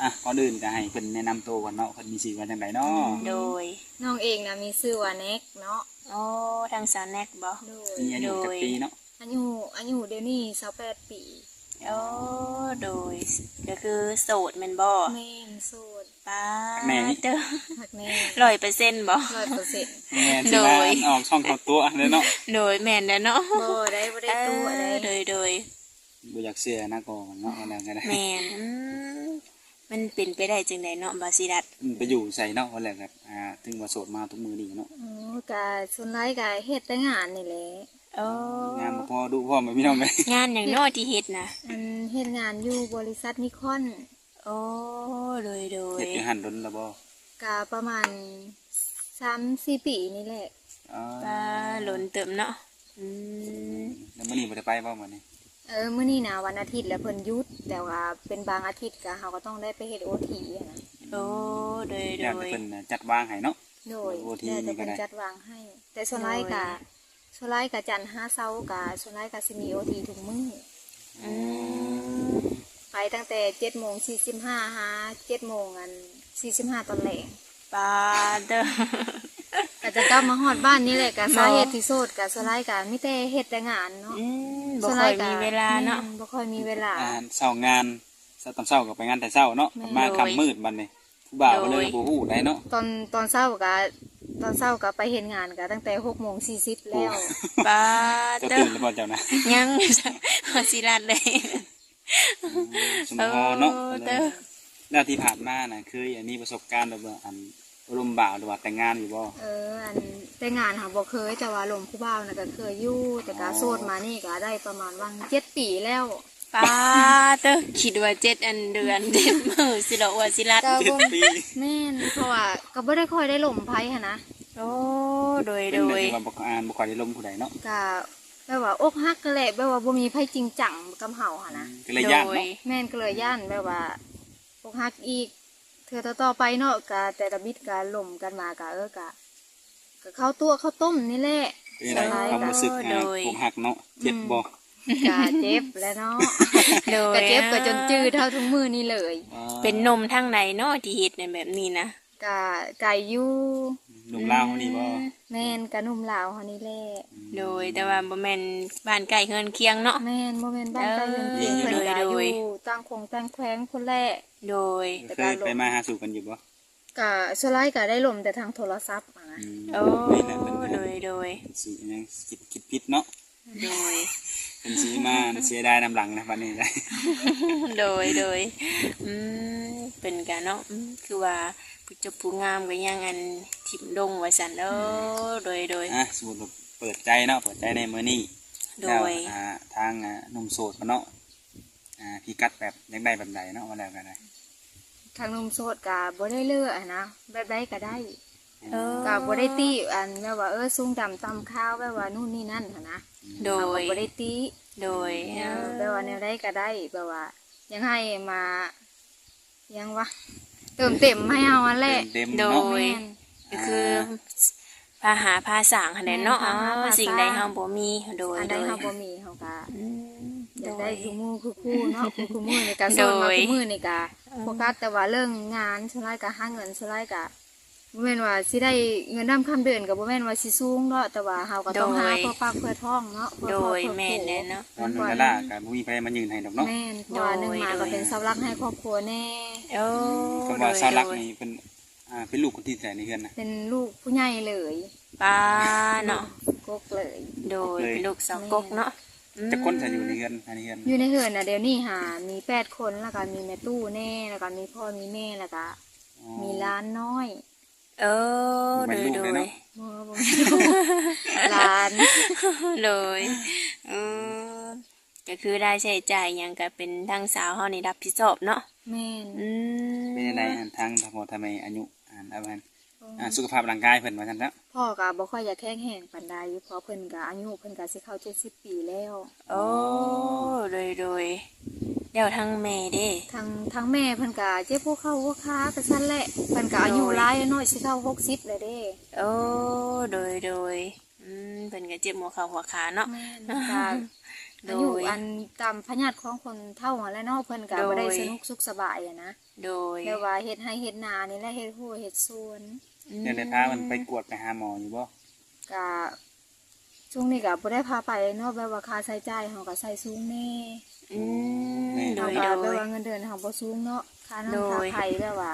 ອ່ະ ກ່ອນອື່ນກໍໃຫ້ເພິ່ນແນະນຳໂຕກ່ອນເນາະ ເພິ່ນມີຊື່ວ່າຈັ່ງໃດເນາະ? ໂດຍ ນ້ອງເອງນະມີຊື່ວ່າແນັກເນາະ. ໂອ້ ທາງສາວແນັກບໍ? ໂດຍ ມີອາຍຸຈັກປີເນາະ? ອາຍຸ ອາຍຸດຽວນີ້ຊາວແປດປີ. ໂອ້ ໂດຍ ກໍຄືໂສດແມ່ນບໍ່? ແມ່ນ ໂສດ. ປ້າດ ຮັກແນ່ນີ້ ເຕີ ຮັກແນ່ ຮ້ອຍເປີເຊັນບໍ່? ຮ້ອຍເປີເຊັນ. ແມ່ນ ໂດຍ ຊິວ່າອອກຊ່ອງເຂົ້າຕົວະເລີຍເນາະ. ໂດຍ ແມ່ນແຫຼະເນາະ. ບໍ່ໄດ້ ບໍ່ໄດ້ຕົວະເດ້. ເອີ ໂດຍ ໂດຍ ບໍ່ຢາກເຊື່ອນະກໍເນາະ ວ່າແລ້ວກໍໄດ້. ແມ່ນ ອືມ ມັນເປັນໄປໄດ້ຈັ່ງໃດເນາະ ບ່າວສີລັດ? ອືມ ໄປຢູ່ໃສເນາະ ວ່າແລ້ວກໍ ອ່າ ເຖິງວ່າໂສດມາທຸກມື້ນີ້ເນາະ? ໂອ້ ກໍສ່ວນຫຼາຍກໍເຮັດແຕ່ງານນີ້ແຫຼະ. ໂອ້ ງານບໍ່ພໍດຸພ້ອມ ພີ່ນ້ອງເອີຍ. ງານຫຍັງເນາະທີ່ເຮັດນະ? ອັນ ເຮັດງານຢູ່ບໍລິສັດນິຄອນ. ໂອ້ ໂດຍ ໂດຍ ເຮັດຢູ່ຫັ້ນດົນແລ້ວບໍ່? ກະປະມານສາມສີ່ປີນີ້ແຫຼະ. ອໍ ກໍດົນເຕີບເນາະ. ອືມ ແລ້ວມື້ນີ້ບໍ່ໄດ້ໄປບໍ່ມື້ນີ້? ເອີ ມື້ນີ້ນະວັນອາທິດ ແລ້ວເພິ່ນຢຸດ ແຕ່ວ່າເປັນບາງອາທິດກະເຮົາກໍຕ້ອງໄດ້ໄປເຮັດໂອທີຫັ້ນນະ. ໂອ້ ໂດຍ ໂດຍ ແລ້ວແຕ່ເພິ່ນຈັດວາງໃຫ້ເນາະ. ໂດຍ ໂອທີ ແລ້ວແຕ່ເພິ່ນຈັດວາງໃຫ້ ແຕ່ສ່ວນຫຼາຍກະ ໂດຍ ສ່ວນຫຼາຍກະຈັນຫາເສົາກະ ສ່ວນຫຼາຍກະຊິມີໂອທີທຸກມື້. ອືມ ໄປຕັ້ງແຕ່ເຈັດໂມງສີ່ສິບຫ້າ ຫາເຈັດໂມງ ອັນ ສີ່ສິບຫ້າຕອນແລງ. ປາດເດີ ກະຈະກັບມາຮອດບ້ານນີ້ແຫຼະ. ກະ ເນາະ ສາເຫດທີ່ໂສດກະສ່ວນຫຼາຍກະມີແຕ່ເຮັດແຕ່ງານເນາະ. ອືມ ບໍ່ຄ່ອຍມີເວລາເນາະ. ແມ່ນ ບໍ່ຄ່ອຍມີເວລາ. ອ່າ ເຊົ້າງານ ເຊົ້າ ຕອນເຊົ້າກໍໄປງານແຕ່ເຊົ້າເນາະ. ແມ່ນ ມາ ໂດຍ ຄ່ຳມືດບັດນີ້ ຜູ້ບ່າວ ໂດຍ ກໍເລີຍບໍ່ຮູ້ໄດ້ເນາະ. ຕອນ ຕອນເຊົ້າກໍ ຕອນເຊົ້າກໍໄປເຮັດງານກໍຕັ້ງແຕ່ຫົກໂມງສີ່ສິບແລ້ວ. ໂອ້ ປາດ ເຈົ້າຕື່ນແລ້ວບໍ່ເຈົ້ານະ? ຍັງ ຊິລັດເລີຍ. ອືມ ສົມພໍເນາະ. ໂອ້ ເຕີ ແລ້ວທີ່ຜ່ານມານະ ເຄີຍ ອັນ ມີປະສົບການແບບວ່າ ອັນ ລົມບ່າວ ຫຼືວ່າແຕ່ງງານຢູ່ບໍ່? ເອີ ອັນ ແຕ່ງງານຫາບໍ່ເຄີຍ ແຕ່ວ່າລົມຜູ້ບ່າວນະກໍເຄີຍຢູ່ ແຕ່ກໍ ອໍ ໂສດມານີ້ກໍໄດ້ປະມານຫວ່າງເຈັດປີແລ້ວ. ປາດເຕີ ຄິດວ່າເຈັດ ອັນ ເດືອນ ເຈັດມື້ຊິເລາະວ່າຊິລັດ. ກໍບໍ່ ເຈັດປີ. ແມ່ນ ເພາະວ່າກໍບໍ່ໄດ້ຄ່ອຍໄດ້ລົມໃຜຫັ້ນນະ. ໂອ້ ໂດຍ ໂດຍ ເປັນແບບທີ່ວ່າບໍ່ ອ່າ ບໍ່ຄ່ອຍໄດ້ລົມຜູ້ໃດເນາະ. ກະແບບວ່າອົກຫັກຫັ້ນແຫຼະ ແບບວ່າບໍ່ມີໃຜຈິງຈັງກັບເຮົາຫັ້ນນະ. ອືມ ກໍເລີຍຢ້ານເນາະ. ໂດຍ ແມ່ນ ກໍເລີຍຢ້ານ ແບບວ່າອົກຫັກອີກ ເທື່ອຕໍ່ໆໄປເນາະ ກະແຕ່ລະບິດກະລົມກັນມາ ກະ ເອີ ກະ ກະເຂົ້າຕົວະເຂົ້າຕົ້ມນີ້ແຫຼະ. ເປັນຈັ່ງໃດຄວາມຮູ້ສຶກ ໂດຍ ອົກຫັກເນາະ ເຈັບບໍ່? ອືມ ກະເຈັບແຫຼະເນາະ. ໂດຍ ກະເຈັບ ກະຈົນຈື່ເທົ່າທຸກມື້ນີ້ເລີຍ. ອໍ ເປັນໜຸ່ມທາງໃດເນາະທີ່ເຮັດແບບນີ້ນະ? ກະໄກຢູ່. ໜຸ່ມລາວເຮົານີ້ບໍ່? ອືມ ແມ່ນ ກະໜຸ່ມລາວເຮົານີ້ແຫຼະ. ອືມ ໂດຍ ແຕ່ວ່າບໍ່ແມ່ນບ້ານໃກ້ເຮືອນຄຽງເນາະ. ແມ່ນ ບໍ່ແມ່ນບ້ານໃກ້ເຮືອນຄຽງ. ເອີ ເພິ່ນກະ ໂດຍ ຢູ່ຕ່າງຂົງຕ່າງແຂວງພຸ້ນແຫຼະ. ໂດຍ ແຕ່ເຄີຍໄປມາຫາສູ່ກັນຢູ່ບໍ່? ກະສ່ວນຫຼາຍກະໄດ້ລົມແຕ່ທາງໂທລະສັບຫັ້ນນະ. ອືມ ໂອ້ ນີ້ແຫຼະເພິ່ນ ໂດຍ ໂດຍ ຊິຫຍັງຄິດ ຄິດຜິດເນາະ. ໂດຍ ເພິ່ນຊິມາເສຍດາຍນຳຫຼັງນະບັດນີ້. ໂດຍ ໂດຍ ອືມ ເພິ່ນກະເນາະ ອືມ ຄືວ່າຜູ້ຈົບຜູ້ງາມກໍຍັງ ອັນ ຖິ້ມລົງວ່າຊັ້ນເນາະ. ອືມ ໂດຍ ໂດຍ ອ່ະ ສົມມຸດວ່າເປີດໃຈເນາະ ເປີດໃຈໃນມື້ນີ້. ໂດຍ ແລ້ວ ອ່າ ທາງ ອ່າ ໜຸ່ມໂສດເນາະ ອ່າ ພິກັດແບບຢາກໄດ້ແບບໃດເນາະ ວ່າແລ້ວກໍໄດ້. ທາງໜຸ່ມໂສດກະບໍ່ໄດ້ເລີກຫັ້ນນະ ແບບໃດກະໄດ້. ເອີ ກະບໍ່ໄດ້ຕິ ອັນ ແບບວ່າ ເອີ ສູງຕ່ຳຕ່ຳຂາວ ແບບວ່າ ນູ້ນນີ້ນັ້ນຫັ້ນນະ. ໂດຍ ເຮົາກໍບໍ່ໄດ້ຕິ. ໂດຍ ເອີ ເອີ ແບບວ່າແນວໃດກະໄດ້ ແບບວ່າຢາກໃຫ້ມາ ຫຍັງວະ ເຕີມເຕັມໃຫ້ເຮົາຫັ້ນແຫຼະ. ເຕີມເຕັມເນາະ. ໂດຍ ແມ່ນ ກໍຄື ອ່າ ພາຫາພາສ້າງຫັ້ນແຫຼະເນາະ. ແມ່ນ ພາຫາພາສ້າງ ສິ່ງໃດເຮົາບໍ່ມີ. ໂດຍ ອັນໃດເຮົາບໍ່ມີເຮົາກະ ອືມ ຢາກໄດ້ ໂດຍ ຄືໝູ່ຄືຄູ່ເນາະ. ຄື ຄືມື້ນີ້ກະ ໂສດມາ ໂດຍ ຄືມື້ນີ້ກະ ອືມ ໂຟກັສແຕ່ວ່າເລື່ອງງານ ສ່ວນຫຼາຍກະຫາເງິນ ສ່ວນຫຼາຍກະ ບໍ່ແມ່ນວ່າຊິໄດ້ເງິນນຳຄຳເດືອນກໍບໍ່ແມ່ນວ່າຊິສູງເນາະ ແຕ່ວ່າເຮົາກໍຕ້ອງ ໂດຍ ຫາເພື່ອປາກເພື່ອທ້ອງເນາະ. ໂດຍ ເພື່ອຄອບຄົວ. ແມ່ນແຫຼະເນາະ. ຕອນເງິນກະລ້າກໍບໍ່ມີໃຜມາຍື່ນໃຫ້ດອກເນາະ. ແມ່ນ ເພາະວ່າ ໂດຍ ໜຶ່ງມາກໍເປັນເສົາຫຼັກໃຫ້ຄອບຄົວແນ່. ໂອ້ ຄຳວ່າ ໂດຍ ເສົາຫຼັກ ໂດຍ ນີ້ເປັນ ອ່າ ເປັນລູກຄົນທີເທົ່າໃດໃນເຮືອນນະ? ເປັນລູກຜູ້ໃຫຍ່ເລີຍ. ປ້າເນາະ ລູກກົກເລີຍ. ໂດຍ ເປັນລູກສາວກົກເນາະ. ແມ່ນ ອືມ ຈັກຄົນຊະຢູ່ໃນເຮືອນ ໃນເຮືອນ? ຢູ່ໃນເຮືອນນະ ດຽວນີ້ຫາມີແປດຄົນ ແລ້ວກໍມີແມ່ຕູ້ແນ່ ແລ້ວກໍມີພໍ່ມີແມ່ ແລ້ວກໍ ອໍ ມີຫຼານນ້ອຍ. ເອີ ບໍ່ແມ່ນລູກເດ້ເນາະ. ໂດຍ ໂດຍ ບໍ່ ບໍ່ແມ່ນລູກ ຫຼານ. ໂດຍ ອືມ ກໍຄືລາຍໃຊ້ຈ່າຍຫຍັງກໍເປັນທາງສາວເຮົານີ້ຮັບຜິດຊອບເນາະ. ແມ່ນ. ອືມ ເປັນຈັ່ງໃດ ອັນ ທາງພໍ່ທາງແມ່ ອາຍຸ ອັນ ອັນ ອັນ ໂອ້ ອ່າ ສຸຂະພາບຮ່າງກາຍເພິ່ນວ່າຊັ້ນເນາະ. ພໍ່ກໍບໍ່ຄ່ອຍຈະແຂງແຮງປານໃດ ເພາະເພິ່ນກໍອາຍຸເພິ່ນກໍຊິເຂົ້າເຈັດສິບປີແລ້ວ. ໂອ້ ໂດຍ ໂດຍ ແລ້ວທາງແມ່ເດ້? ທາງ ທາງແມ່ເພິ່ນກະເຈັບຫົວເຂົ່າຫົວຂາໄປຊັ້ນແຫຼະ ເພິ່ນກະອາຍຸ ໂດຍ ຫຼາຍແລ້ວເນາະ ຊິເຂົ້າຫົກສິບແລ້ວເດ້. ໂອ້ ໂດຍ ໂດຍ ອືມ ເພິ່ນກະເຈັບຫົວເຂົ່າຫົວຂາເນາະ. ແມ່ນ ກະ ອາຍຸ ໂດຍ ອັນຕາມພະຍາດຂອງຄົນເຖົ້າຫັ້ນແຫຼະເນາະ ເພິ່ນກໍ ໂດຍ ບໍ່ໄດ້ສະໜຸກສຸກສະບາຍຫັ້ນນະ ໂດຍ ແບບວ່າເຮັດໄຮ່ເຮັດນານີ້ແຫຼະ ເຮັດຮົ້ວເຮັດສວນ. ອືມ ແລ້ວໄດ້ພາເພິ່ນໄປກວດໄປຫາໝໍຢູ່ບໍ່? ກະ ຊ່ວງນີ້ກໍບໍ່ໄດ້ພາໄປເນາະ ແບບວ່າຄ່າໃຊ້ຈ່າຍເຮົາກໍໃຊ້ສູງແດ່. ອືມ ໂດຍ ໂດຍ ແບບວ່າເງິນເດືອນເຮົາບໍ່ສູງເນາະ ຄ່ານ້ຳ ໂດຍ ຄ່າໄຟ ແບບວ່າ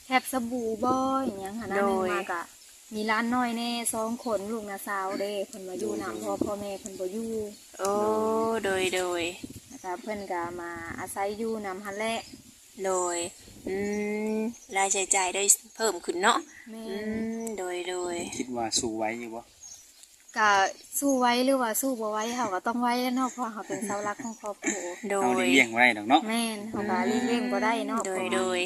ແທບສະບູບໍ່ ອີ່ຫຍັງຫັ້ນນະ ໂດຍ ໜຶ່ງມາກໍມີຫຼານນ້ອຍແດ່ ສອງຄົນ ລູກນ້າສາວເດ້ ເພິ່ນມາຢູ່ນຳ ໂດຍ ເພາະວ່າພໍ່ແມ່ເພິ່ນບໍ່ຢູ່. ໂອ້ ໂດຍ ໂດຍ ແລ້ວກໍເພິ່ນກໍມາອາໄສຢູ່ນຳຫັ້ນແຫຼະ. ໂດຍ ອືມ ລາຍໃຊ້ຈ່າຍໄດ້ເພີ່ມຂຶ້ນເນາະ. ແມ່ນ ອືມ ໂດຍ ໂດຍ ຄິດວ່າສູ້ໄຫວຢູ່ບໍ່? ກະສູ້ໄຫວ ຫຼືວ່າສູ້ບໍ່ໄຫວ ເຮົາກໍຕ້ອງໄຫວແຫຼະເນາະ ເພາະເຮົາເປັນເສົາຫຼັກຂອງຄອບຄົວ. ໂດຍ ເຮົາຫຼີກລ່ຽງບໍ່ໄດ້ດອກເນາະ. ແມ່ນ ເຮົາກໍຫຼີກລ່ຽງບໍ່ໄດ້ເນາະ. ອືມ ໂດຍ ໂດຍ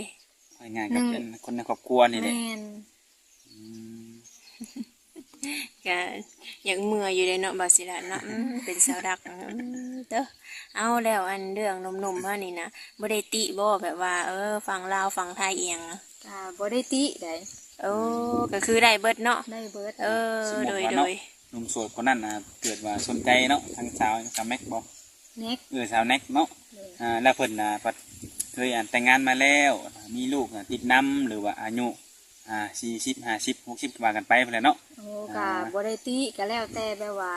ເພາະວ່າ ເວົ້າງ່າຍໆກໍ ໜຶ່ງ ເປັນຄົນໃນຄອບຄົວນີ້ແຫຼະ. ແມ່ນ ອືມ ກະຢາກເມື່ອຍຢູ່ເດ້ເນາະ ບ່າວສີລັດເນາະ. ອືມ ເປັນເສົາຫຼັກ ອືມ ເຕີ ເອົາ ແລ້ວອັນເລື່ອງໜຸ່ມໆເຮົານີ້ນະ ບໍ່ໄດ້ຕິບໍ່ ແບບວ່າ ເອີ ຝັ່ງລາວຝັ່ງໄທອີ່ຫຍັງ? ກະບໍ່ໄດ້ຕິໃດ. ໂອ້ ກໍຄືໄດ້ເບິດເນາະ. ໄດ້ເບິດ. ເອີ ສົມມຸດວ່າເນາະ ໂດຍ ໂດຍ ໜຸ່ມໂສດຄົນນັ້ນນະ ເກີດວ່າສົນໃຈເນາະ ທາງສາວ ສາວແນັກບໍ່? ແນັກ ເອີ ສາວແນັກເນາະ. ໂດຍ ອ່າ ແລ້ວເພິ່ນນະ ພັດເຄີຍ ອັນ ແຕ່ງງານມາແລ້ວ ມີລູກ ອ່າ ຕິດນຳ ຫຼືວ່າອາຍຸ ອ່າ ສີ່ສິບ ຫ້າສິບ ຫົກສິບ ວ່າກັນໄປພຸ້ນແຫຼະເນາະ. ໂອ້ ກໍ ອ່າ ບໍ່ໄດ້ຕິ ກໍແລ້ວແຕ່ ແບບວ່າ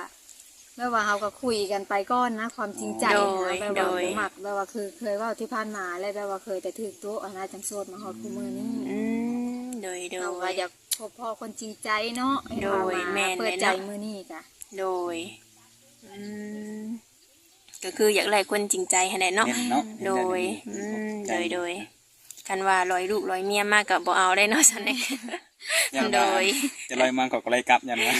ແບບວ່າເຮົາກໍຄຸຍກັນໄປກ່ອນນະ ຄວາມຈິງໃຈ ໂດຍ ນະ ແບບວ່າ ໂດຍ ບໍ່ມັກ ແບບວ່າຄືເຄີຍເວົ້າທີ່ຜ່ານມາ ແລະ ແບບວ່າເຄີຍແຕ່ຖືກໂຕະຫັ້ນນະ ຈັ່ງໂສດມາຮອດຄູ່ມື້ນີ້. ອືມ ໂດຍ ໂດຍ ເຮົາກໍຢາກພົບພໍ້ຄົນຈິງໃຈເນາະ ໂດຍ ເຮົາມາ ແມ່ນ ເປີດໃຈ ເນາະ ມື້ນີ້ກະ ໂດຍ ອືມ ກໍຄືຢາກໄດ້ຄົນຈິງໃຈຫັ້ນແຫຼະເນາະ. ແມ່ນເນາະ ໂດຍ ເປັນແນວນີ້ ອືມ ເປັນຄົນຈິງໃຈ ໂດຍ ໂດຍ ຄັນວ່າລອຍລູກລອຍເມຍມາກໍບໍ່ເອົາໄດ້ເນາະ ຊັ້ນເດ້. ຢ້ານວ່າ ໂດຍ ຈະລອຍມາກໍ ກໍລອຍກັບ ຢ້ານວ່າ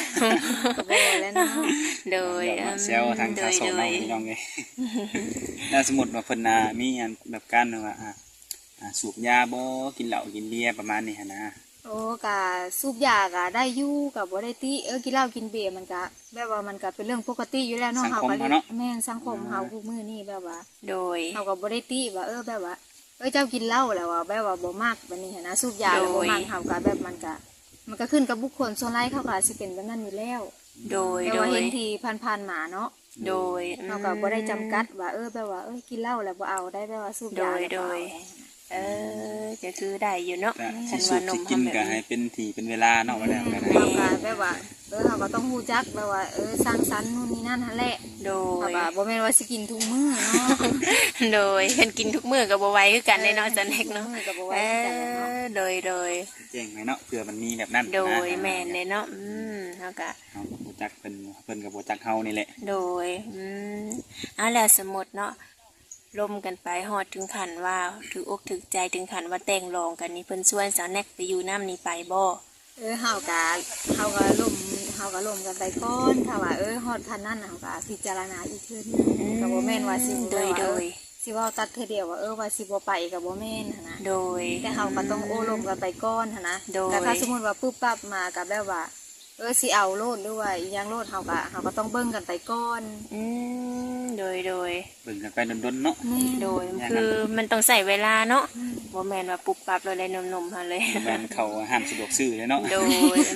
ບໍ່ແລ້ວເນາະ. ໂດຍ ເວົ້າແຊວທາງ ໂດຍ ຊາວໂສດເຮົາ ໂດຍ ພີ່ນ້ອງເອີຍ. ແລ້ວສົມມຸດວ່າເພິ່ນ ອ່າ ມີອັນແບບການແບບວ່າ ອ່າ ອ່າ ສູບຢາບໍ່ ກິນເຫຼົ້າກິນເບຍປະມານນີ້ຫັ້ນນະ? ໂອ້ ກະສູບຢາກະໄດ້ຢູ່ ກະບໍ່ໄດ້ຕິ ເອີ ກິນເຫຼົ້າກິນເບຍມັນກະ ແບບວ່າມັນກະເປັນເລື່ອງປົກກະຕິຢູ່ແລ້ວເນາະ. ສັງຄົມເຮົາເນາະ ເຮົາກໍ ແມ່ນ ສັງຄົມເຮົາ ອ່າ ຄູ່ມື້ນີ້ແບບວ່າ ໂດຍ ເຮົາກໍບໍ່ໄດ້ຕິວ່າ ເອີ ແບບວ່າ ເອີ ເຈົ້າກິນເຫຼົ້າແລ້ວວ່າ ແບບວ່າບໍ່ມັກແບບນີ້ຫັ້ນນະ ສູບຢາແລ້ວ ໂດຍ ບໍ່ມັກ ເຮົາກໍແບບ ມັນກະ ມັນກະຂຶ້ນກັບບຸກຄົນ ສ່ວນຫຼາຍເຂົາກໍຊິເປັນແບບນັ້ນຢູ່ແລ້ວ. ໂດຍ ແຕ່ວ່າ ໂດຍ ເຫັນທີ່ຜ່ານໆມາເນາະ. ໂດຍ ເຮົາກໍ ອືມ ບໍ່ໄດ້ຈຳກັດວ່າ ເອີ ແບບວ່າ ເອີ ກິນເຫຼົ້າແລ້ວບໍ່ເອົາໄດ້ ແບບວ່າສູບຢາແລ້ວບໍ່ເອົາໄດ້. ໂດຍ ໂດຍ ເອີ ກໍຄືໄດ້ຢູ່ເນາະ. ກໍ ຄັນວ່າໜຸ່ມເຮົາ ຊິສູບຊິກິນກໍໃຫ້ເປັນທີ່ເປັນເວລາເນາະ ວ່າແລ້ວກໍໄດ້. ເຮົາກໍແບບວ່າ ເອີ ເຮົາກໍຕ້ອງຮູ້ຈັກແບບວ່າ ເອີ ສ້າງສັນນູ່ນນີ້ນັ້ນຫັ້ນແຫຼະ. ໂດຍ ເຮົາກໍບໍ່ແມ່ນວ່າຊິກິນທຸກມື້ເນາະ. ໂດຍ ຄັນກິນທຸກມື້ກໍບໍ່ໄຫວຄືກັນເດ້ເນາະ ເອີ ສາວແນັກເນາະ. ກິນທຸກມື້ກໍບໍ່ໄຫວຄືກັນແຫຼະເນາະ. ເອີ ໂດຍ ໂດຍ ແຈ້ງໄວ້ເນາະ ເພື່ອມັນມີແບບນັ້ນ. ໂດຍ ນະ ແມ່ນເດ້ເນາະ. ອືມ ເຮົາກໍ ເຮົາກໍຮູ້ຈັກເພິ່ນ ເພິ່ນກໍບໍ່ຈັກເຮົານີ້ແຫຼະ. ໂດຍ ອືມ ເອົາ ແລ້ວສົມມຸດເນາະ ລົມກັນໄປຮອດເຖິງຂັ້ນວ່າຖືກອົກຖືກໃຈ ເຖິງຂັ້ນວ່າແຕ່ງລອງກັນນີ້ ເພິ່ນຊວນສາວແນັກໄປຢູ່ນຳນີ້ໄປບໍ່? ເອີ ເຮົາກະ ເຮົາກະລົມ ເຮົາກະລົມກັນໄປກ່ອນ ຖ້າວ່າ ເອີ ຮອດຂັ້ນນັ້ນ ເຮົາກະພິຈາລະນາອີກເທື່ອໜຶ່ງ. ອືມ ກະບໍ່ແມ່ນວ່າຊິ ໂດຍ ແບບວ່າ ໂດຍ ເອີ ຊິເວົ້າຕັດເທື່ອດຽວວ່າ ເອີ ວ່າຊິບໍ່ໄປກະບໍ່ແມ່ນຫັ້ນນະ. ໂດຍ ແຕ່ເຮົາກະຕ້ອງໂອ້ລົມກັນໄປກ່ອນຫັ້ນນະ. ໂດຍ ແຕ່ຖ້າສົມມຸດວ່າປຶບປັບມາກະແບບວ່າ ເອີ ຊິເອົາໂລດ ຫຼືວ່າອີ່ຫຍັງໂລດ ເຮົາກະ ເຮົາກະຕ້ອງເບິ່ງກັນໄປກ່ອນ. ອືມ ໂດຍ ໂດຍ ເບິ່ງກັນໄປດົນໆເນາະ. ແມ່ນ ໂດຍ ຄືມັນຕ້ອງໃຊ້ເວລາເນາະ. ອືມ ບໍ່ແມ່ນວ່າປຸບປັບໂລດເດ້ ໜຸ່ມໆເຮົາເລີຍ. ບໍ່ແມ່ນເຂົ້າຮ້ານສະດວກຊື້ເດ້ເນາະ. ໂດຍ ອື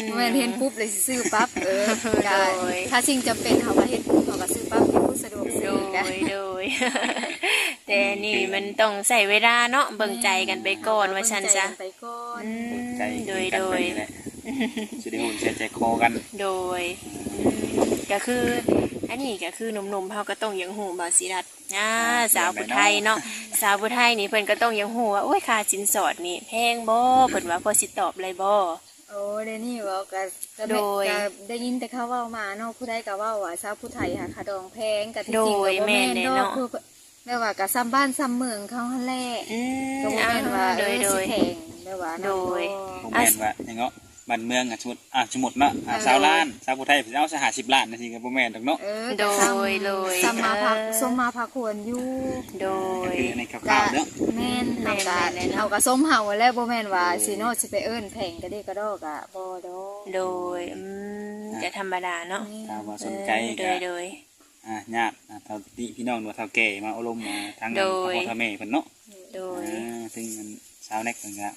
ມ ບໍ່ແມ່ນເຫັນປຸບແລ້ວຊິຊື້ປັບ. ເອີ ໂດຍ ກະ ຖ້າສິ່ງຈຳເປັນເຮົາກະເຮັດປຸບ ເຮົາກະຊື້ປັບຢູ່ສະດວກຊື້. ໂດຍ ໂດຍ ແຕ່ນີ້ມັນຕ້ອງໃຊ້ເວລາເນາະ ເບິ່ງໃຈກັນໄປກ່ອນ ວ່າຊັ້ນຊະ. ເບິ່ງໃຈກັນໄປກ່ອນ. ອືມ ໂດຍ ໂດຍ ຊິໄດ້ຮູ້ໃຈໃຈຄໍກັນ. ໂດຍ ອືມ ກະຄື ອັນນີ້ກະຄືໜຸ່ມໆເຮົາກະຕ້ອງຢາກຮູ້ ບ່າວສີລັດ ອ່າ ສາວຜູ້ໄທເນາະ ສາວຜູ້ໄທນີ້ເພິ່ນກະຕ້ອງຢາກຮູ້ວ່າ ໂອ້ຍ ຄ່າສິນສອດນີ້ແພງບໍ່ ເພິ່ນວ່າ ພໍຊິຕອບໄດ້ບໍ່? ໂອ້ ດຽວນີ້ເວົ້າກະ ກະ ໂດຍ ກະໄດ້ຍິນແຕ່ເຂົາເວົ້າມາເນາະ ຜູ້ໃດກະເວົ້າວ່າສາວຜູ້ໄທຫາຄ່າດອງແພງ ກະທີ່ຈິງກະບໍ່ແມ່ນດອກ. ໂດຍ ແມ່ນແຫຼະເນາະ ຄື ແບບວ່າກະສ່ຳບ້ານສ່ຳເມືອງເຂົາຫັ້ນແຫຼະ. ອືມ ກະບໍ່ແມ່ນວ່າ ອ່າ ໂດຍ ເອີ ໂດຍ ຊິແພງແບບວ່ານັ້ນ. ໂດຍ ບໍ່ແມ່ນວ່າຫຍັງເນາະ ບ້ານເມືອງ ອ່າ ສົມມຸດ ອ່າ ສົມມຸດເນາະ ອ່າ ຊາວລ້ານ ຊາວຜູ້ໄທເພິ່ນຊິເອົາຊະຫ້າສິບລ້ານຈັ່ງຊີ້ກະບໍ່ແມ່ນດອກເນາະ. ເອີ ໂດຍ ໂດຍ ກະສ່ຳມາພາ ອ່າ ສົມມາພາຄວນຢູ່. ໂດຍ ກະຄືອັນນີ້ຄ່າວໆເນາະ. ແມ່ນ ແມ່ນ ເຮົາກະ ແມ່ນແຫຼະເນາະ ເຮົາກະສົມເຮົາຫັ້ນແຫຼະ ບໍ່ແມ່ນວ່າ ໂດຍ ຊິເນາະ ຊິໄປເອີ້ນແພງກະດີກະດໍກະບໍ່ດອກ. ໂດຍ ອືມ ກະທຳມະດາເນາະ. ຖ້າວ່າສົນໃຈ ເອີ ໂດຍ ກະ ໂດຍ ອ່າ ຍາດ ອ່າ ເຖົ້າຕິພີ່ນ້ອງ ຫຼືວ່າເຖົ້າແກ່ມາໂອ້ລົມ ອ່າ ທາງ ໂດຍ ພໍ່ແມ່ເພິ່ນເນາະ. ໂດຍ ອ່າ ເຖິງອັນຊາວແນັກເພິ່ນກະ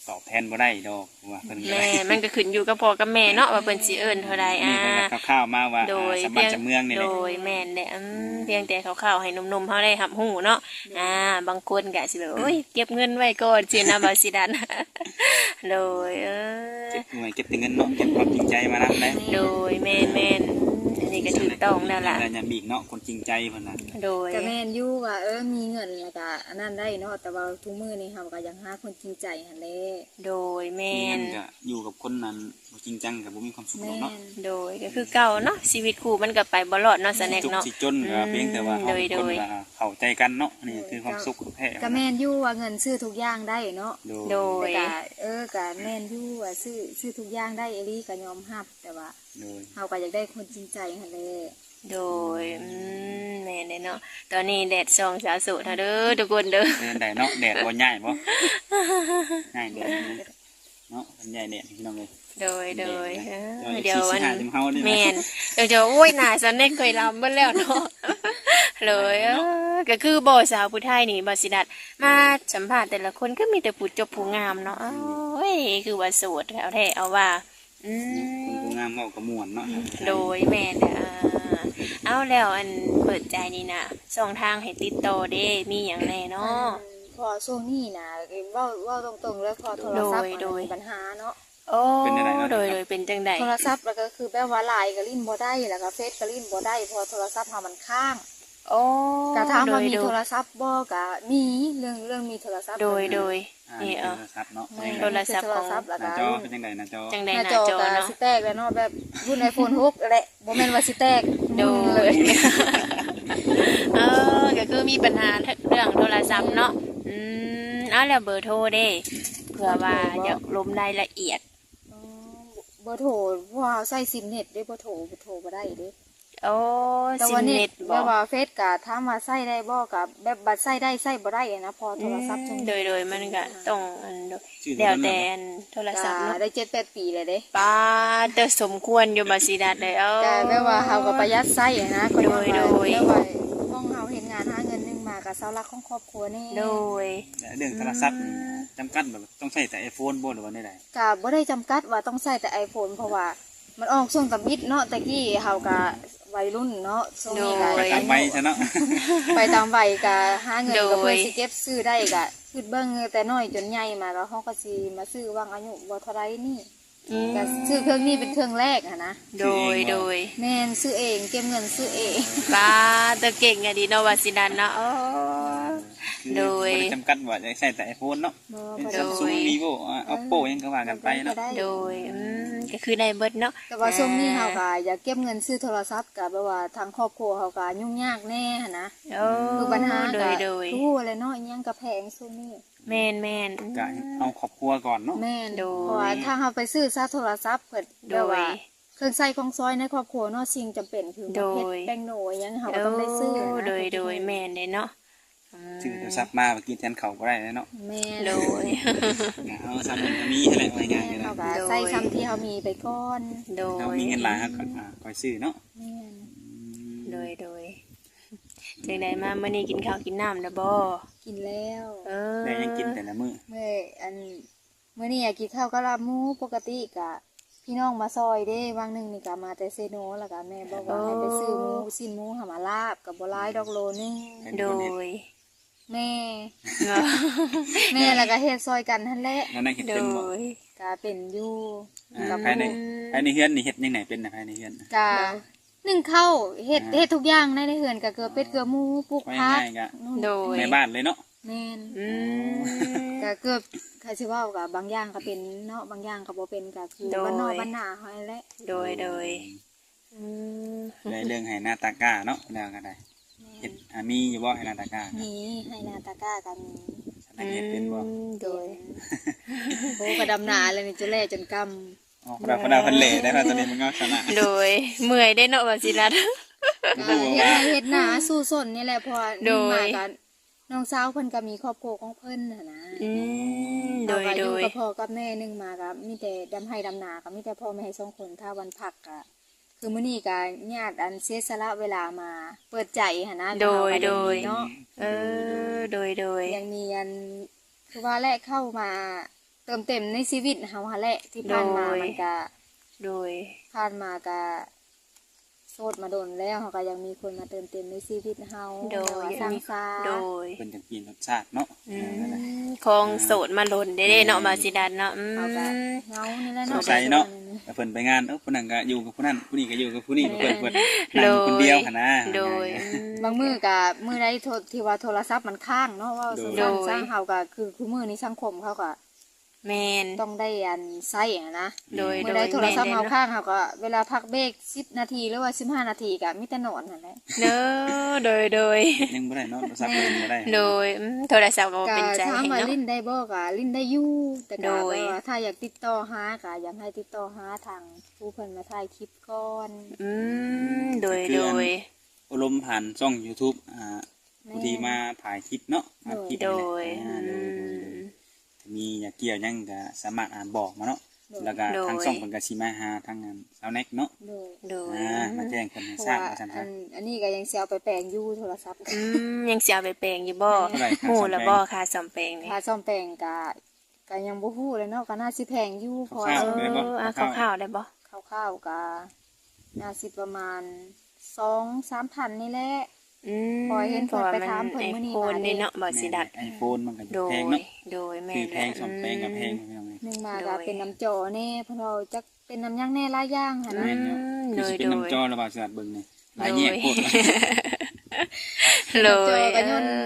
ຕອບແທນບໍ່ໄດ້ດອກ ເພາະວ່າເພິ່ນກໍ ແມ່ນ ມັນກໍຂຶ້ນຢູ່ກັບພໍ່ກັບແມ່ເນາະ ວ່າເພິ່ນຊິເອີ້ນເທົ່າໃດ. ນີ້ເພິ່ນກໍ ອ່າ ຄ່າວໆມາວ່າ ໂດຍ ອ່າ ສາມາດຈຳເມືອງນີ້ແຫຼະ. ໂດຍ ແມ່ນແຫຼະ. ອືມ ພຽງແຕ່ຄ່າວໆໃຫ້ໜຸ່ມໆເຮົາໄດ້ຮັບຮູ້ເນາະ. ອ່າ ບາງຄົນກໍຊິແບບ ໂອ້ຍ ເກັບເງິນໄວ້ກ່ອນຊີ້ນະ ບ່າວສີດັນ. ໂດຍ ເອີ ເກັບໄວ້ ເກັບແຕ່ເງິນເນາະ ເກັບຄວາມຈິງໃຈມານຳໄດ໋. ໂດຍ ແມ່ນໆ ອັນນີ້ກໍຖືກຕ້ອງແລ້ວລະ ແລະຍາມອີກເນາະ ຄົນຈິງໃຈເພິ່ນນະ. ໂດຍ ກໍແມ່ນຢູ່ວ່າ ເອີ ມີເງິນແລ້ວກໍອັນນັ້ນໄດ້ເນາະ ແຕ່ວ່າທຸກມື້ນີ້ເຮົາກໍຢາກຫາຄົນຈິງໃຈຫັ້ນແຫຼະ. ໂດຍ ແມ່ນ ມີເງິນກໍຢູ່ກັບຄົນນັ້ນ ບໍ່ຈິງຈັງກໍບໍ່ມີຄວາມສຸກດອກເນາະ. ແມ່ນ ໂດຍ ກໍຄືເກົ່າເນາະ ຊີວິດຄູ່ມັນກໍໄປບໍ່ລອດເນາະ ສະແນັກເນາະ. ສຸກຊິຈົນກໍພຽງແຕ່ວ່າເຮົາ ອືມ ໂດຍໆ ເປັນຄົນເຂົ້າໃຈກັນເນາະ ອັນນີ້ຄືຄວາມສຸກແທ້. ກໍແມ່ນຢູ່ວ່າເງິນຊື້ທຸກຢ່າງໄດ້ເນາະ. ໂດຍ ໂດຍ ແຕ່ກໍ ເອີ ກໍແມ່ນຢູ່ວ່າຊື້ ຊື້ທຸກຢ່າງໄດ້ອີ່ຫຼີ ກໍຍອມຮັບ ແຕ່ວ່າ ໂດຍ ເຮົາກໍຢາກໄດ້ຄົນຈິງໃຈຫັ້ນແຫຼະ. ໂດຍ ອືມ ແມ່ນເດ້ເນາະ. ຕອນນີ້ແດດສ່ອງສາວໂສດເຮົາເດີທຸກຄົນເດີ. ເປັນໃດເນາະ ແດດບໍ່ຍ້າຍບໍ່? ຍ້າຍແດດຢູ່ເນາະ ເພິ່ນຍ້າຍແດດພີ່ນ້ອງເອີຍ. ໂດຍ ໂດຍ ເອີ ດຽວອັນ ແມ່ນ ດຽວຈະ ໂອ້ຍ ໜ້າສັນເດັກຂ້ອຍລຳເບິດແລ້ວເນາະ. ໂດຍ ເອີ ກໍຄືບໍ່ ສາວຜູ້ໄທນີ້ ບ່າວສີດັນ ມາສຳພາດແຕ່ລະຄົນ ຄືມີແຕ່ຜູ້ຈົບຜູ້ງາມເນາະ. ໂອ້ຍ ຄືວ່າໂສດແທ້ເອົາວ່າ ອືມ ຄົນຜູ້ງາມເວົ້າກໍມ່ວນເນາະ. ໂດຍ ແມ່ນແຫຼະ. ເອົາ ແລ້ວອັນເປີດໃຈນີ້ນະ ຊ່ອງທາງໃຫ້ຕິດຕໍ່ເດ້ ມີຫຍັງແດ່ເນາະ? ອັນ ເພາະວ່າຊ່ວງນີ້ນະ ເວົ້າ ເວົ້າຕົງໆເລີຍ ເພາະໂທລະສັບ ໂດຍ ອັນ ໂດຍ ມີບັນຫາເນາະ. ໂອ້ ເປັນຈັ່ງໃດ ໂດຍ ໂດຍ ເປັນຈັ່ງໃດ? ໂທລະສັບລະກໍຄືແບບວ່າ LINE ກໍຫຼິ້ນບໍ່ໄດ້ ລະກໍເຟສກໍຫຼິ້ນບໍ່ໄດ້ ເພາະວ່າໂທລະສັບເຮົາມັນຄ້າງ. ໂອ້ ກໍຖາມວ່າມີໂທລະສັບບໍ່ ກໍມີ ເລື່ອງ ເລື່ອງມີໂທລະສັບ ໂດຍ ໂດຍ ອ່າ ນີ້ ເອີ ໂທລະສັບເນາະ. ແມ່ນ ໂທລະສັບ ໂທລະສັບ ຂອງ ລະກໍ ໜ້າຈໍເປັນຈັ່ງໃດ ໜ້າຈໍ? ຈັ່ງໃດ ໜ້າຈໍ ໜ້າຈໍ ກໍໜ້າ ເນາະ ຊິແຕກແລ້ວເນາະ ແບບລຸ້ນ iPhone ຫົກ ແຫຼະ ບໍ່ແມ່ນວ່າຊິແຕກ ໂດຍ ເອີ ກໍຄືມີບັນຫາເລື່ອງໂທລະສັບເນາະ. ອືມ ເອົາ ແລ້ວເບີໂທເດ້ ເພື່ອວ່າ ເບີໂທບໍ່ ຢາກລົມລາຍລະອຽດ. ອໍ ເບີໂທ ເພາະວ່າເຮົາໃຊ້ຊິມເນັດເດ້ ເບີໂທ ເບີໂທບໍ່ໄດ້ເດ້. ໂອ້ ແຕ່ວ່າເນັດ ຊິມເນັດບໍ່ ແບບວ່າເຟສກະຖາມວ່າໃຊ້ໄດ້ບໍ່ ກະແບບບາດໃຊ້ໄດ້ໃຊ້ບໍ່ໄດ້ຫັ້ນນະ ເພາະໂທລະສັບ ອືມ ໂດຍໆ ມັນກະຕ້ອງອັນ ແລ້ວແຕ່ອັນໂທລະສັບເນາະ. ກະໄດ້ເຈັດແປດປີແລ້ວເດ້. ປາດ ແຕ່ສົມຄວນຢູ່ ບ່າວສີດັນເອີຍ. ກະແບບວ່າເຮົາກະປະຢັດໃຊ້ຫັ້ນນະ ໂດຍໆ ແບບວ່າຂອງເຮົາເຮັດງານຫາເງິນໜຶ່ງມາກະເສົາຫຼັກຂອງຄອບຄົວແດ່. ໂດຍ ແລະເລື່ອງໂທລະສັບນີ້ ອືມ ຈຳກັດແບບ ຕ້ອງໃຊ້ແຕ່ iPhone ບໍ່ ຫຼືວ່າແນວໃດ? ກະບໍ່ໄດ້ຈຳກັດວ່າຕ້ອງໃຊ້ແຕ່ iPhone ເພາະວ່າມັນອອກຊ່ວງທຳອິດເນາະ ແຕ່ກີ້ເຮົາກະໄວລຸ້ນເນາະ ຊ່ວງນີ້ກະ ໂດຍ ໄປຕາມໄວຊະເນາະ ໄປຕາມໄວ ກະຫາເງິນ ໂດຍ ກະເພື່ອຊິເກັບຊື້ໄດ້ ກະຄິດເບິ່ງແຕ່ນ້ອຍຈົນໃຫຍ່ມາ ກະເຮົາກະຊິມາຊື້ຫວ່າງອາຍຸບໍ່ເທົ່າໃດນີ້ ອືມ ກະຊື້ເຄື່ອງນີ້ເປັນເຄື່ອງແລກຫັ້ນນະ. ໂດຍ ໂດຍ ແມ່ນ ຊື້ເອງ ເກັບເງິນຊື້ເອງ. ປາດ ເຈົ້າເກັ່ງອີ່ຫຼີເນາະ ບ່າວສີດັນເນາະ. ໂອ້ ຄື ໂດຍ ບໍ່ໄດ້ຈຳກັດວ່າຈະໃຊ້ແຕ່ iPhone ເນາະ ບໍ່ ເປັນ ບໍ່ໄດ້ Samsung Vivo ອ່າ Oppo ຫຍັງກໍວ່າກັນໄປເນາະ. ໂດຍ ອືມ ກໍຄືໄດ້ເບິດເນາະ ແຕ່ວ່າຊ່ວງນີ້ ອ່າ ເຮົາກໍຢາກເກັບເງິນຊື້ໂທລະສັບ ກໍແບບວ່າທາງຄອບຄົວເຮົາກໍຫຍຸ້ງຍາກແດ່ຫັ້ນນະ. ໂອ້ ຄືບັນຫາ ໂດຍ ກໍ ໂດຍ ຄືຮູ້ແຫຼະເນາະ ອີ່ຫຍັງກໍແພງຊ່ວງນີ້. ແມ່ນໆ ອືມ ກໍເອົາຄອບຄົວກ່ອນເນາະ. ແມ່ນ ໂດຍ ເພາະວ່າຖ້າເຮົາໄປຊື້ຊາໂທລະສັບ ເພິ່ນ ໂດຍ ແບບວ່າເຄື່ອງໃຊ້ຂອງຊອຍໃນຄອບຄົວເນາະ ສິ່ງຈຳເປັນຄື ໂດຍ ເຫັດແປ້ງໂນຫຍັງ ເຮົາກໍຕ້ອງໄດ້ຊື້ ໂອ້ ນະ ໂດຍໆ ແມ່ນເດ້ເນາະ. ອືມ ຊື້ໂທລະສັບມາ ໄປກິນແທນເຂົ້າບໍ່ໄດ້ເນາະ. ແມ່ນ ໂດຍ ເອົາຊ່ຳນັ້ນກໍມີຫັ້ນແຫຼະ ວ່າງ່າຍໆກໍໄດ້. ເຮົາກໍໃຊ້ ໂດຍ ຊ່ຳທີ່ເຮົາມີໄປກ່ອນ. ໂດຍ ເຮົາມີເງິນຫຼາຍເຮົາກໍ ອ່າ ຄ່ອຍຊື້ເນາະ. ແມ່ນ ອືມ ໂດຍໆ ຈັ່ງໃດມາມື້ນີ້ກິນເຂົ້າກິນນ້ຳແລ້ວບໍ່? ກິນແລ້ວ. ເອີ ໄດ້ຫຍັງກິນແຕ່ລະມື້? ມື້ ອັນ ມື້ນີ້ອາ ກິນເຂົ້າກັບລາບໝູ ປົກກະຕິກະພີ່ນ້ອງມາຊ່ອຍເດ້ ຫວ່າງໜຶ່ງນີ້ກະມາແຕ່ເຊໂນ ແລ້ວກະແມ່ບອກວ່າໃຫ້ໄປຊື້ໝູ ຊີ້ນໝູຫັ້ນມາລາບ ກະບໍ່ຫຼາຍດອກ ໂລໜຶ່ງ. ໂດຍ ແມ່ ແມ່ ແລ້ວກະເຮັດຊ່ອຍກັນຫັ້ນແຫຼະ. ແລ້ວນາງເຮັດເປັນບໍ່? ໂດຍ ກະເປັນຢູ່. ອ່າ ກັບ ພາຍໃນ ພາຍໃນເຮືອນນີ້ເຮັດຫຍັງແດ່ເປັນນະ ພາຍໃນເຮືອນ? ກະ ໜຶ້ງເຂົ້າ ເຮັດ ອ່າ ເຮັດທຸກຢ່າງໃນ ໃນເຮືອນ ກະເກືອບເປັດ ເກືອບໝູ ປູກຜັກ. ວ່າງ່າຍໆກະ ໂດຍ ແມ່ບ້ານເລີຍເນາະ. ແມ່ນ ອືມ ກະເກືອບ ຄັນຊິເວົ້າກະບາງຢ່າງກະເປັນເນາະ ບາງຢ່າງກະບໍ່ເປັນ ກະຄື ໂດຍ ບ້ານນອກບ້ານນາເຮົາຫັ້ນແຫຼະ. ໂດຍ ໂດຍ ອືມ ໄດ້ເລື່ອງໄຮ່ນາຕາກ້າເນາະ ແລ້ວກະໄດ້ ແມ່ນ ເຮັດ ອ່າ ມີຢູ່ບໍ່ໄຮ່ນາຕາກ້າ? ມີ ໄຮ່ນາຕາກ້າກະມີ. ສະນັ້ນເຮັດເປັນບໍ່? ອືມ ໂດຍ ໂອ້ ກະດຳນາແລ້ວນີ້ ຈົນແຫຼຈົນກຳ. ອໍ ເພິ່ນວ່າເພິ່ນແຫຼໄດ້ ຕອນນີ້ມັນກໍຊະນະ ໂດຍ ເມື່ອຍເດ້ເນາະ ວ່າຊິລັດ ກະເຮັດໄຮ່ເຮັດນາສູ້ຊົນນີ້ແຫຼະ ເພາະວ່າ ໂດຍ ໜຶ່ງມາກະ ນ້ອງສາວເພິ່ນກະມີຄອບຄົວຂອງເພິ່ນຫັ້ນນະ. ອືມ ໂດຍ ເຮົາກະຢູ່ ໂດຍ ກັບພໍ່ກັບແມ່ ໜຶ່ງມາກະມີແຕ່ດຳໄຮ່ດຳນາ ກະມີແຕ່ພໍ່ແມ່ສອງຄົນ ຖ້າວັນພັກກະ ຄືມື້ນີ້ກະຍາດອັນເສຍສະຫຼະເວລາມາເປີດໃຈຫັ້ນນະ. ໂດຍ ໂດຍ ເນາະ ເອີ ໂດຍ ໂດຍ ຍັງມີອັນ ຄືວ່າແຫຼະ ເຂົ້າມາ ເຕີມເຕັມໃນຊີວິດເຮົາຫັ້ນແຫຼະ ທີ່ຜ່ານມາ ໂດຍ ມັນກະ ໂດຍ ຜ່ານມາກະໂສດມາດົນແລ້ວ ເຮົາກະຢາກມີຄົນມາເຕີມເຕັມໃນຊີວິດເຮົາ ໂດຍ ແບບວ່າສ້າງສາ ໂດຍ ເພິ່ນຈັ່ງປ່ຽນລົດຊາດເນາະ ອືມ ເອີ ຂອງໂສດມາດົນເດ້ເນາະ ອ່າ ບ່າວສີດັດເນາະ ອືມ ເຮົາກະເຫງົານີ້ແຫຼະເນາະ ສົງໄສເນາະ ເພິ່ນໄປງານ ເອີ ຜູ້ນັ້ນກະຢູ່ກັບຜູ້ນັ້ນ ຜູ້ນີ້ກະຢູ່ກັບຜູ້ນີ້ ແມ່ນ ເພິ່ນ ເພິ່ນນັ່ງຄົນດຽວຫັ້ນນະ ໂດຍ ອືມ ບາງມື້ກະ ມື້ໃດໂທ ທີ່ວ່າໂທລະສັບມັນຄ້າງເນາະ ເວົ້າ ໂດຍ ສັ້ນໆຊະ ເຮົາກະຄື ຄືມື້ນີ້ສັງຄົມເຂົາກະ ແມ່ນ ຕ້ອງໄດ້ອັນໃຊ້ຫັ້ນນະ ໂດຍ ມື້ໃດໂທລະສັບເຮົາຄ້າງ ເຮົາກໍເວລາພັກເບຣກສິບນາທີ ຫຼືວ່າສິບຫ້ານາທີ ກໍມີແຕ່ນອນຫັ້ນແຫຼະ ເດີ ໂດຍ ໂດຍ ເຮັດຫຍັງບໍ່ໄດ້ເນາະ ໂທລະສັບກໍຫຼິ້ນບໍ່ໄດ້ ໂດຍ ອືມ ໂທລະສັບກໍບໍ່ເປັນໃຈ ແມ່ນ ຖາມວ່າຫຼິ້ນໄດ້ບໍ່ ກໍຫຼິ້ນໄດ້ຢູ່ ແຕ່ກໍ ໂດຍ ແບບວ່າຖ້າຢາກຕິດຕໍ່ຫາ ກໍຢາກໃຫ້ຕິດຕໍ່ຫາທາງຜູ້ເພິ່ນມາຖ່າຍຄລິບກ່ອນ ອືມ ໂດຍ ກໍຄືອັນ ໂດຍ ອົບຮົມຜ່ານຊ່ອງຢູທູບ ອ່າ ແມ່ນ ຜູ້ທີ່ມາຖ່າຍຄລິບເນາະ ອັດຄລິບນີ້ແຫຼະ ໂດຍ ອ່າ ໂດຍ ອືມ ໂດຍ ໂດຍ ຖ້າມີຢາກກ່ຽວຫຍັງກໍສາມາດ ອ່າ ບອກມາເນາະ ໂດຍ ແລ້ວກໍ ໂດຍ ທາງຊ່ອງເພິ່ນກໍຊິມາຫາທາງ ອັນ ສາວແນັກເນາະ ໂດຍ ໂດຍ ອ່າ ອືມ ມາແຈ້ງເພິ່ນໃຫ້ຊາບວ່າຊັ້ນຊະ ອັນ ອັນນີ້ກໍຍັງຊິເອົາໄປແປງຢູ່ໂທລະສັບ ອືມ ຍັງຊິເອົາໄປແປງຢູ່ບໍ່? ເທົ່າໃດຄ່າ ຮູ້ແລ້ວບໍ່ ສ້ອມແປງ? ຄ່າສ້ອມແປງນີ້ ຄ່າສ້ອມແປງກໍ ກໍຍັງບໍ່ຮູ້ເລີຍເນາະ ກໍໜ້າຊິແພງຢູ່ ເພາະວ່າ ຄ່າວໆໄດ້ບໍ່? ເອີ ເອົາຄ່າວໆໄດ້ບໍ່? ຄ່າວໆກໍໜ້າຊິປະມານສອງສາມພັນນີ້ແຫຼະ ອືມ ເພາະວ່າເຫັນເພິ່ນໄປຖາມເພິ່ນມື້ນີ້ມາເດ້ເນາະ ບ່າວສີດັດ ແມ່ນແຫຼະ ໄອໂຟນມັນກໍແພງເນາະ ໂດຍ ໂດຍ ແມ່ນ ຊື້ແພງ ແຫຼະ ສ້ອມແປງກໍແພງ ອືມ ພີ່ນ້ອງເອີຍ ໜຶ່ງມາກໍ ໂດຍ ເປັນນຳຈໍແດ່ ເພິ່ນເວົ້າຈັກເປັນນຳຫຍັງແດ່ ຫຼາຍຢ່າງຫັ້ນນະ ແມ່ນຢູ່ ແມ່ນ ຄືຊິເປັນນຳຈໍ ໂດຍ ຫຼືວ່າຊິອັດເບິ່ງນີ້ ຫຼາຍແຍກໂພດ ໂດຍ ໂດຍ ໂດຍ ກໍຍ້ອນ ເອີ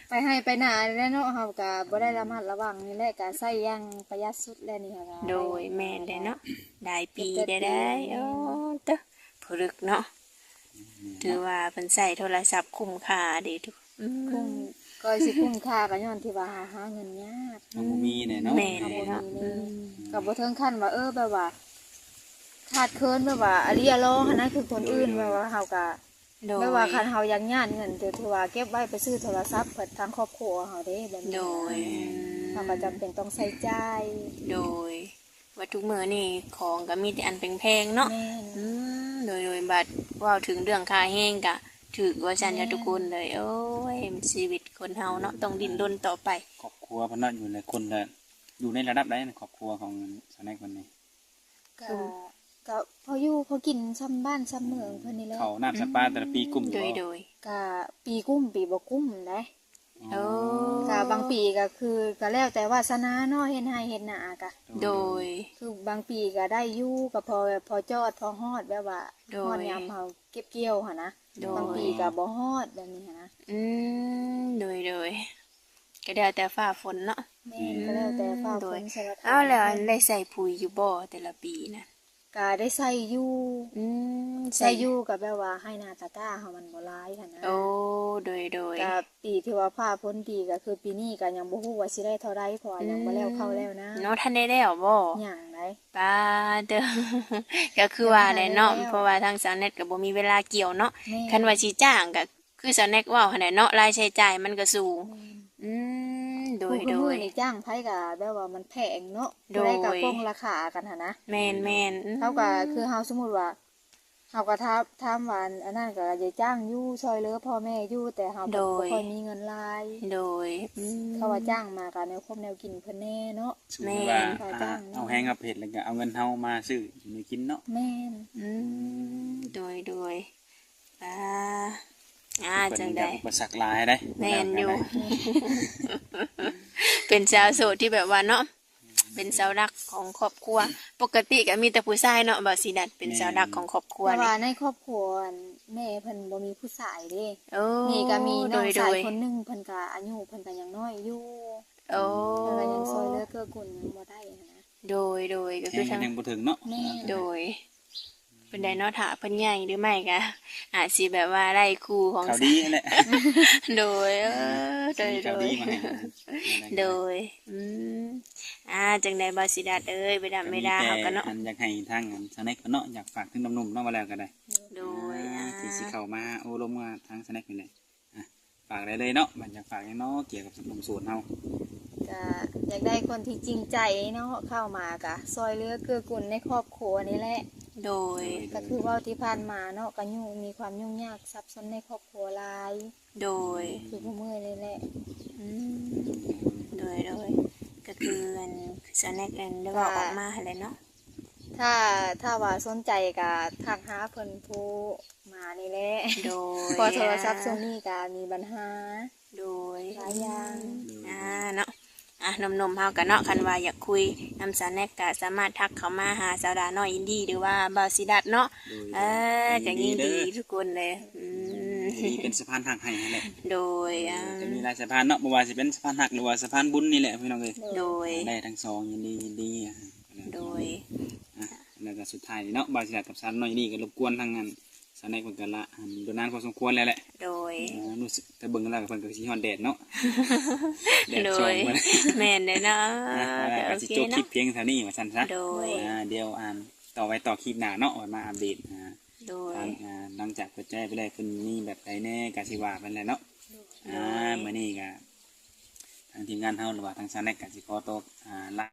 ໄປໄຮ່ໄປນາແຫຼະເນາະ ເຮົາກໍບໍ່ໄດ້ລະມັດລະວັງນີ້ແຫຼະ ກໍໃຊ້ຢ່າງປະຢັດສຸດແຫຼະນີ້ ເຮົາກໍ ໂດຍ ແມ່ນແຫຼະເນາະ ຫຼາຍປີແລ້ວ ເຈັດແປດປີ ໂອ້ ເຕີ ຜູ້ລຶກເນາະ ອືມ ຖືວ່າເພິ່ນໃຊ້ໂທລະສັບຄຸ້ມຄ່າເດ້ທຸກ ອືມ ຄຸ້ມ ກໍຊິຄຸ້ມຄ່າກໍຍ້ອນທີ່ວ່າຫາ ຫາເງິນຍາກ ເຮົາບໍ່ມີແຫຼະເນາະ ແມ່ນແຫຼະເນາະ ເຮົາບໍ່ມີເລີຍ ອືມ ກໍບໍ່ເຖິງຂັ້ນວ່າ ເອີ ແບບວ່າຂາດເຂີນ ແບບວ່າອາລີອາລໍຫັ້ນນະ ຄືຄົນອື່ນ ໂດຍ ແບບວ່າເຮົາກໍ ໂດຍ ແບບວ່າຄັນເຮົາຢາກຍາດເງິນ ຖືວ່າເກັບໄວ້ໄປຊື້ໂທລະສັບ ເພື່ອທາງຄອບຄົວເຮົາເດ້ ແບບນີ້ ໂດຍ ເຮົາກໍຈຳເປັນຕ້ອງໃຊ້ຈ່າຍ ໂດຍ ວ່າທຸກມື້ນີ້ຂອງກໍມີແຕ່ອັນແພງໆເນາະ ແມ່ນ ອືມ ໂດຍ ໂດຍ ບັດເວົ້າເຖິງເລື່ອງຄ່າແຮງກໍຖືກວ່າຊັ້ນ ແມ່ນ ທຸກຄົນເລີຍ ໂອ້ຍ ຊີວິດຄົນເຮົາເນາະ ຕ້ອງດີ້ນລົນຕໍ່ໄປ ຄອບຄົວເພິ່ນເນາະ ຢູ່ໃນຄົນລະ ຢູ່ໃນລະດັບໃດ ຄອບຄົວຂອງສາວແນັກເພິ່ນນີ້? ກໍ ກໍພໍຢູ່ພໍກິນ ຊ່ຳບ້ານຊ່ຳເມືອງເພິ່ນນີ້ແຫຼະ ເຂົ້ານ້ຳສຳປາແຕ່ລະປີກຸ້ມຢູ່ບໍ່? ໂດຍ ໂດຍ ກໍປີກຸ້ມ ປີບໍ່ກຸ້ມໃດ ອໍ ກໍບາງປີກໍຄື ກໍແລ້ວແຕ່ວາສະໜາເນາະ ເຮັດໄຮ່ເຮັດນາກໍ ໂດຍ ໂດຍ ຄືບາງປີກໍໄດ້ຢູ່ ກໍພໍ ພໍຈອດ ພໍຮອດ ແບບວ່າ ໂດຍ ຮອດຍາມເຮົາເກັບກ່ຽວຫັ້ນນະ ໂດຍ ບາງປີກໍບໍ່ຮອດ ແບບນີ້ຫັ້ນນະ ອືມ ໂດຍ ໂດຍ ກໍແລ້ວແຕ່ຟ້າຝົນເນາະ ແມ່ນ ອືມ ກໍແລ້ວແຕ່ຟ້າຝົນ ໂດຍ ສະຫວັດ ອ້າວ ແລ້ວໄດ້ໃສ່ປຸຍຢູ່ບໍ່ແຕ່ລະປີນະ? ກະໄດ້ໃສ່ຢູ່ ອືມ ໃສ່ ໃສ່ຢູ່ ກະແບບວ່າໄຮ່ນາຕາກ້າເຮົາມັນບໍ່ຫຼາຍຫັ້ນນະ ໂອ້ ໂດຍ ໂດຍ ກະປີທີ່ວ່າຟ້າຝົນດີ ກະຄືປີນີ້ກະຍັງບໍ່ຮູ້ວ່າຊິໄດ້ເທົ່າໃດ ເພາະວ່າຍັງບໍ່ແລ້ວເຂົ້າແລ້ວນາ ອືມ ເນາະ ທັນໄດ້ແລ້ວບໍ່? ຍັງໃດ ປາດເຕີ ກະຄືວ່າແຫຼະເນາະ ເພາະວ່າທາງສາວແນັດກະບໍ່ມີເວລາກ່ຽວເນາະ ແມ່ນ ຄັນວ່າຊິຈ້າງກະ ຄືສາວແນັກເວົ້າຫັ້ນແຫຼະເນາະ ລາຍໃຊ້ຈ່າຍມັນກໍສູງ ແມ່ນ ອືມ ໂດຍ ຄື ໂດຍ ມື້ນີ້ຈ້າງໃຜກໍແບບວ່າມັນແພງເນາະ ໂດຍ ຜູ້ໃດກໍກົງລາຄາກັນຫັ້ນນະ ແມ່ນໆ ອືມ ເຮົາກໍຄືເຮົາ ສົມມຸດວ່າ ເຮົາກໍຖາມ ຖາມວ່າອັນນັ້ນກໍຢາກຈ້າງຢູ່ ຊ່ອຍເຫຼືອພໍ່ແມ່ຢູ່ ແຕ່ເຮົາກໍ ໂດຍ ບໍ່ຄ່ອຍມີເງິນຫຼາຍ ໂດຍ ອືມ ເຂົາວ່າຈ້າງມາກໍແນວຄົບແນວກິນເພິ່ນແດ່ເນາະ ສົມມຸດວ່າ ແມ່ນ ຄ່າຈ້າງ ອ່າ ເອົາແຮງເຮົາໄປເຮັດ ແລ້ວກໍເອົາເງິນເຮົາມາຊື້ຢູ່ກິນເນາະ ແມ່ນ ອືມ ໂດຍ ໂດຍ ອ່າ ອ່າ ເພິ່ນ ຈັ່ງໃດ ມີແຕ່ອຸປະສັກຫຼາຍເດ້ ແມ່ນຢູ່ ເປັນສາວໂສດທີ່ແບບວ່າເນາະ ເປັນເສົາຫຼັກຂອງຄອບຄົວ ປົກກະຕິກໍມີແຕ່ຜູ້ຊາຍເນາະ ບ່າວສີດັດ ເປັນເສົາຫຼັກຂອງຄອບຄົວ ແຕ່ວ່າໃນຄອບຄົວ ແມ່ເພິ່ນບໍ່ມີຜູ້ຊາຍເດ້ ໂອ້ ມີກໍມີນ້ອງຊາຍ ໂດຍ ຄົນໜຶ່ງ ເພິ່ນກໍອາຍຸເພິ່ນກໍຍັງນ້ອຍຢູ່ ໂອ້ ເພິ່ນກໍຍັງຊ່ວຍເຫຼືອເກື້ອກູນຍັງບໍ່ໄດ້ຫັ້ນນະ ໂດຍ ໂດຍ ກໍຄື ແຮງຍັງບໍ່ເຖິງເນາະ ແມ່ນ ໂດຍ ເພິ່ນໄດ້ເນາະ ຖ້າເພິ່ນໃຫຍ່ ຫຼື ໄມ່ກະອາດຊິແບບວ່າໄດ້ຄູ່ຂອງ ຂ່າວດີຫັ້ນແຫຼະ ໂດຍ ເອີ ເອີ ໂດຍ ຊິມີຂ່າວດີມາໃຫ້ ໂດຍ ອືມ ອ່າ ຈັ່ງໃດ ບ່າວສີດັດເອີຍ ໄປດຳເວລາເຮົາກໍເນາະ ອັນຢາກໃຫ້ທາງອັນສາວແນັກເພິ່ນເນາະ ຢາກຝາກເຖິງໜຸ່ມໆເນາະ ວ່າແລ້ວກໍໄດ້ ໂດຍ ອ່າ ອ່າ ທີ່ຊິເຂົ້າມາໂອ້ລົມກັບທາງສາວແນັກນີ້ແຫຼະ ອ່າ ຝາກໄດ້ເລີຍເນາະ ມັນຢາກຝາກຫຍັງເນາະ ກ່ຽວກັບໜຸ່ມໂສດເຮົາ ກະຢາກໄດ້ຄົນທີ່ຈິງໃຈເນາະ ເຂົ້າມາກະຊ່ອຍເຫຼືອເກື້ອກູນໃນຄອບຄົວນີ້ແຫຼະ ໂດຍ ກະຄືເວົ້າທີ່ຜ່ານມາເນາະ ກະຫຍຸ້ງ ມີຄວາມຫຍຸ້ງຍາກສັບສົນໃນຄອບຄົວຫຼາຍ ໂດຍ ຄືຜູ້ມື້ນີ້ແຫຼະ ອືມ ໂດຍ ໂດຍ ກະຄືອັນ ສາວແນັກນັ້ນ ຫຼືວ່າ ກໍ ອອກມາຫັ້ນແຫຼະເນາະ. ຖ້າ ຖ້າວ່າສົນໃຈກໍທັກຫາເພິ່ນຜູ້ມານີ້ແຫຼະ. ໂດຍ ເພາະໂທລະສັບຊ່ວງນີ້ກໍມີບັນຫາ. ໂດຍ ຫຼາຍຢ່າງ. ໂດຍ ອ່າ ເນາະ ອ່ະ ໜຸ່ມໆເຮົາກໍເນາະ ຄັນວ່າຢາກຄຸຍນຳສາວແນັກກໍສາມາດທັກເຂົ້າມາຫາສາວດານ້ອຍອິນດີ້ ຫຼືວ່າບ່າວສີດັດເນາະ. ໂດຍ ເອີ ກໍຍິນດີ ຍິນດີເດີ ທຸກຄົນເລີຍ. ອືມ ຍິນດີເປັນສະພານຮັກໃຫ້ຫັ້ນແຫຼະ. ໂດຍ ເອີ ອ່າ ກໍມີຫຼາຍສະພານເນາະ ບໍ່ວ່າຊິເປັນສະພານຮັກ ຫຼືວ່າສະພານບຸນນີ້ແຫຼະ ພີ່ນ້ອງເອີຍ. ໂດຍ ໄດ້ທັງສອງ ຍິນດີ ຍິນດີ. ໂດຍ ອ່ະ ແລ້ວກໍສຸດທ້າຍນີ້ເນາະ ບ່າວສີດັດກັບສາວນ້ອຍອິນດີ້ ກໍລົບກວນທາງອັນ ສາວແນັກເພິ່ນກໍລະ ອັນ ດົນນານພໍສົມຄວນແລ້ວແຫຼະ. ໂດຍ ເອີ ຮູ້ສຶກ ແຕ່ເບິ່ງແລ້ວເພິ່ນກໍຊິຮ້ອນແດດເນາະ ແດດ ໂດຍ ສ່ອງເພິ່ນ. ແມ່ນເດ້ເນາະ ອ່ະ ກໍ ກໍ ໂອເຄ ຊິຈົບຄລິບພຽງເທົ່ານີ້ວ່າຊັ້ນຊະ. ໂດຍ ອ່າ ດຽວ ອັນ ຕໍ່ໄວ້ຕໍ່ຄລິບໜ້າເນາະ ອອກມາອັບເດດ ອ່າ ໂດຍ ຫຼັງ ອ່າ ຫຼັງຈາກເປີດໃຈໄປແລ້ວ ເພິ່ນມີແບບໃດແດ່ກໍຊິວ່າໄປແຫຼະເນາະ. ໂດຍ ອ່າ ມື້ນີ້ກໍທາງທີມງານເຮົາ ຫຼືວ່າທາງສາວແນັກກໍຊິຂໍຕົວ ອ່າ ລາ